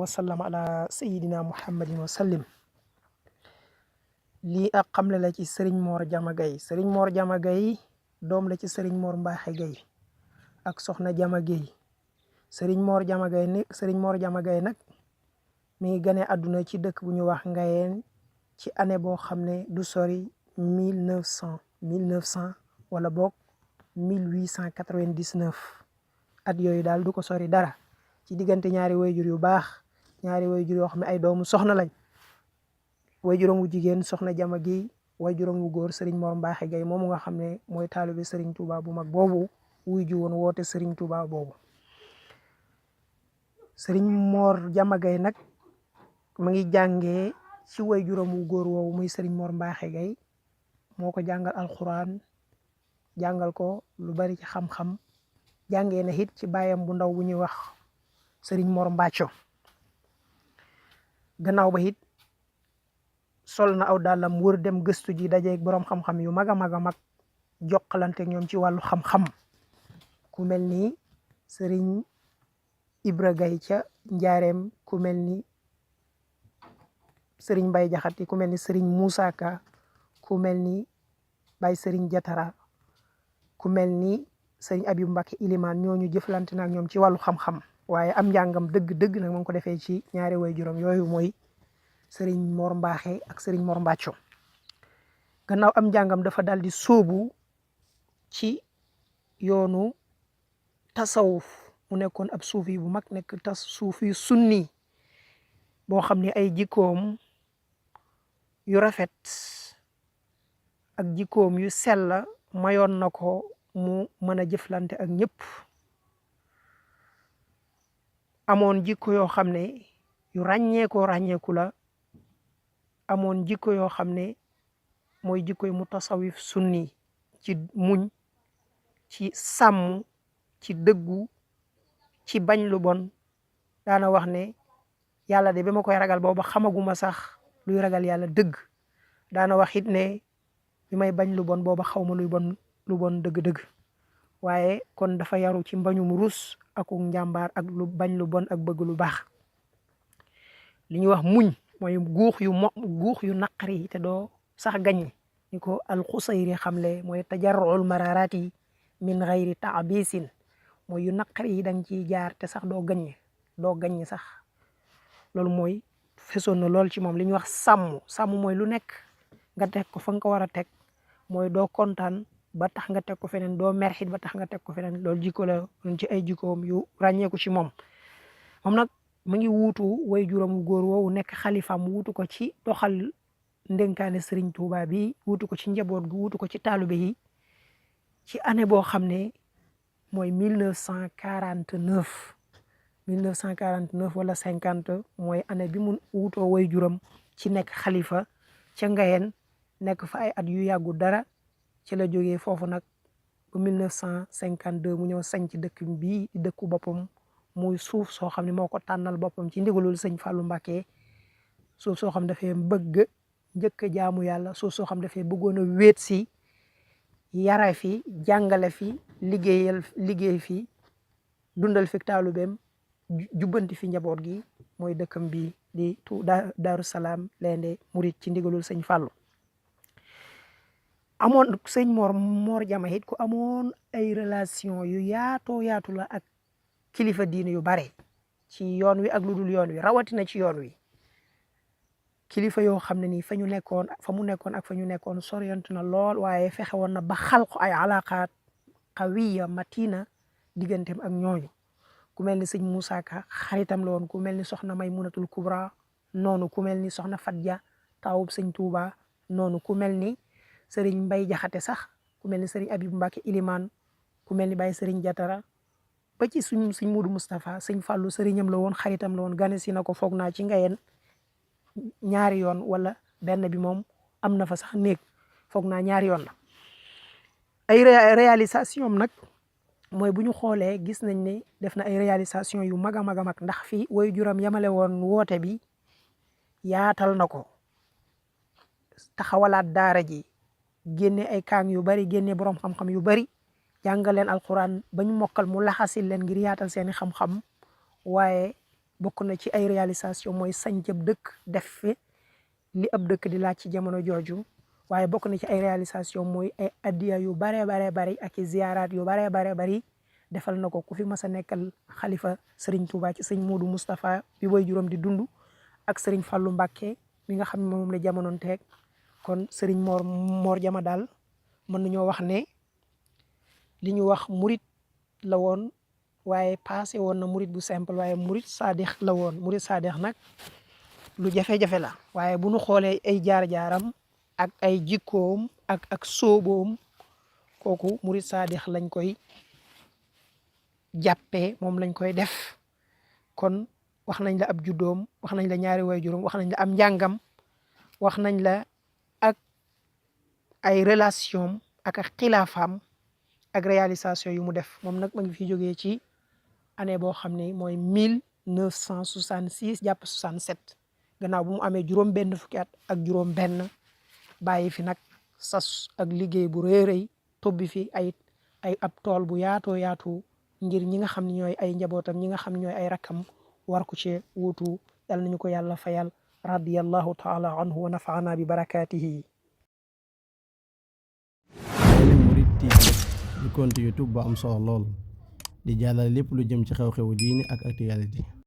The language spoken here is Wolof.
sallam ala sayidina muhammadin wa sallim. lii ak xamle la ci Serigne Mor Jama Gaye. Serigne Mor Jama Gaye doom la ci Serigne Mor Mbaaxe Gaye ak soxna Jama Gaye. Serigne Mor Jama Gaye nag mi ngi gane àdduna ci dëkk bu ñu wax Ngayeen ci année boo xam ne du sori 1900 wala boog 1899 at yooyu daal du ko sori dara ci diggante ñaari wayjur yu baax, ñaari wayjur yoo xam ne ay doomu soxna lañ. wayjuram wu jigéen soxna Jama Gaye, wayjuram wu góor Serigne Mor Mbaaxe Gaye moomu nga xam ne mooy taalibe Serigne Touba bu mag boobu wuy ju woon woote Serigne Touba boobu. Serigne Mor Jama Gaye nag mu ngi jàngee ci wayjuram wu góor woowu muy Serigne Mor Mbaaxe Gaye moo ko jàngal alxuraan, jàngal ko lu bari ci xam-xam, jàngee na it ci baayam bu ndaw bu ñuy wax Serigne Mor Mbacco. gannaaw ba it sol na aw dàllam wër dem gëstu ji dajeeg boroom xam-xam yu mag a mag a mag jokkalante ñoom ci wàllu xam-xam ku mel ni Serigne Ibra Gaye ca Njaareem, ku mel ni Serigne Mbay Jaxate, ku mel ni Serigne Moussa Ka, ku mel ni Baye Serigne Jatara, ku mel ni Serigne Abib Mbacke Ilimaan. ñooñu jëflante na ak ñoom ci wàllu xam-xam waaye am njàngam dëgg-dëgg nag mu ngi ko defee ci ñaari waajuram yooyu mooy Serigne Mor Mbaaxe ak Serigne Mor Mbacco. gannaaw am njàngam dafa daal di sóobu ci yoonu tasawuf mu nekkoon ab suufi bu mag, nekk suufi sunni boo xam ne ay jikkoom yu rafet ak jikkoom yu sell mayoon na ko mu mën a jëflante ak ñëpp. amoon jikko yoo xam ne yu ràññeeku la, amoon jikko yoo xam ne mooy jikko yu mu tasawif sunni ci muñ, ci sàmm, ci dëggu, ci bañ lu bon. daana wax ne yàlla de ba ma koy ragal booba xamaguma sax luy ragal yàlla dëgg. daana wax it ne bi may bañ lu bon booba xaw ma lu bon dëgg-dëgg. waaye kon dafa yaru ci mbañum rus ak njàmbaar ak lu bañ lu bon ak bëgg lu baax. li ñuy wax muñ mooy guux yu naqari te doo sax gañe ni ko alxusayri xamle mooy tajarruul mararati min gayri taabisin mooy yu naqari yi danga ciy jaar te sax doo gañe sax. loolu mooy fesoon na lool ci moom. li ñuy wax sàmm mooy lu nekk nga teg ko fa nga ko war a teg, mooy doo kontaan ba tax nga teg ko feneen, doo merxit ba tax nga teg ko feneen. loolu jikko la ci ay jikkoom yu ràññeeku ci moom. moom nag mu ngi wuutu wayjuram wu góor woowu nekk xalifaam, wuutu ko ci doxal ndénkaane Serigne Touba bi, wuutu ko ci njaboot gu, wuutu ko ci taalibe yi ci année boo xam ne mooy 1949 wala 50 mooy année bi mu wuutoo wayjuram ci nekk xalifa ca Ngayeen, nekk fa ay at yu yàggu dara. ci la jógee foofu nag ba 1952 mu ñëw sañ ci dëkk bii di dëkku boppam, muy suuf soo xam ne moo ko tànnal boppam ci ndigalul sëñ Fallou Mbacké. suuf soo xam dafay bëgg njëkk a jaamu yàlla, suuf soo xam dafay bëggoon a wéet si, yara fi, jàngale fi, liggéey fi, dundal fi taalubeem, jubbanti fi njaboot gi. mooy dëkkam bi di Daaru Salaam Lende Murit ci ndigalul sëñ Fallou. amoon sëñ Mor Jama it ku amoon ay relation yu yaatu la ak kilifa diine yu bare ci yoon wi ak lu dul yoon wi, rawatina ci yoon wi. kilifa yoo xam ne nii fa mu nekkoon ak fa ñu nekkoon soriyant na lool, waaye fexe woon na ba xalq ay alaqaat qawiya matina digganteem ak ñooñu. ku mel ni sëñ Moussa Ka xaritam la woon, ku mel ni soxna Maymunatul Kubra noonu, ku mel ni soxna Fatja taawub sëñ Touba noonu, ku mel ni Serigne Mbay Jaxate sax, ku mel ni Serigne Abib Mbacke Ilimaan, ku mel ni Baye Serigne Jatara, ba ci sëñ Mudu Moustapha. sëñ Fallou sëriñam la woon, xaritam la woon, gane si na ko foog naa ci Ngayeen ñaari yoon wala benn bi moom am na fa sax néeg, foog naa ñaari yoon la. ay réalisation nag mooy bu ñu xoolee gis nañ ne def na ay réalisation yu mag a mag ndax fii waajuram yamale woon woote bi yaatal na ko, taxawalaat daara ji, génne ay kaang yu bari, génne borom xam-xam yu bari, jàngal leen alquran ba ñu mokkal mu laxasil leen ngir yaatal seeni xam-xam. waaye bokk na ci ay réalisation mooy sañcab dëkk def fi li ab dëkk di laaj ci jamono jooju waaye bokk na ci ay réalisation mooy ay addiya yu baree baree bari ak i ziyaaraat yu baree baree bari defal na ko ku fi mas a nekkal xalifa Serigne Touba ci sëñ Modou Moustapha bi way juróom di dund ak Serigne Fallou Mbacké mi nga xam ne moom la jamonoon teeg kon Serigne Mor Jama daal mën nañoo wax ne li ñu wax murit la woon waaye passé woon na murit bu simple waaye murit saadix la woon murit saadix nag lu jafe-jafe la waaye bu ñu xoolee ay jaar-jaaram ak ay jikkoom ak sóoboom kooku murit saadix lañ koy jàppee moom lañ koy def kon wax nañ la ab juddoom wax nañ la ñaari waajuram wax nañ la am njàngam wax nañ la ak ay relation ak xilaafaam ak réalisation yu mu def moom nag ma ngi fi jógee ci année boo xam ne mooy 1966 jàpp 67 gannaaw bu mu amee juróom benn fukki at ak juróom benn bàyyi fi nag sas ak liggéey bu rëy rëy tobbi fi ay ab tool bu yaatoo yaatu ngir ñi nga xam ne ñooy ay njabootam ñi nga xam ne ñooy ay rakkam war ko ci wuutu yal nañu ko yàlla fayal radiyallahu taala anhu wa nafaana bi barakaatihi. Mouride TV di compte YouTube bu am solo lool di jàllale lépp lu jëm ci xew-xewu diini ak actualité